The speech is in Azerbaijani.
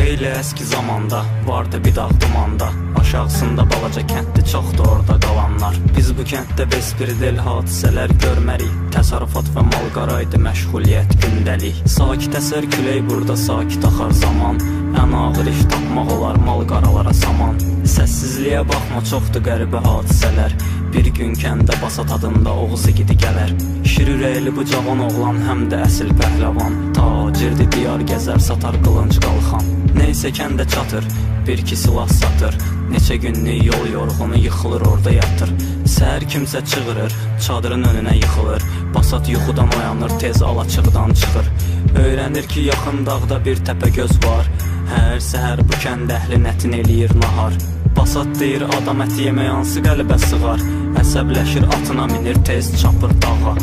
Xeyli əski zamanda vardı bir dağ dumanda. Aşağısında balaca kənddi, çoxdur orada qalanlar. Biz bu kənddə bespridel hadisələr görmərik. Təsərrüfat və malqara idi məşğuliyyət gündəlik. Sakit əsər külək burada, sakit axar zaman. Ən ağır iş tapmaq olar malqaralara saman. Səssizliyə baxma, çoxdur qəribə hadisələr. Bir gün kəndə Basat adında Oğuz igidi gələr. Şir ürəkli bu cavan oğlan həm də əsil pəhləvan. Tacirdi, diyar gəzər, satar qılınc qalxan. Neysə kəndə çatır, bir iki silah satır. Neçə günlük yol yorğunu yıxılır, orada yatır. Səhər kimsə çığırır, çadırın önünə yıxılır. Basat yuxudan oyanır, tez alaçıqdan çıxır. Öyrənir ki, yaxın dağda bir təpəgöz var. Hər səhər bu kənd əhlin ətin eləyir nahar. Basat deyir, adam əti yemək hansı qəlbə sığar? Əsəbləşir, atına minir, tez çapır dağa.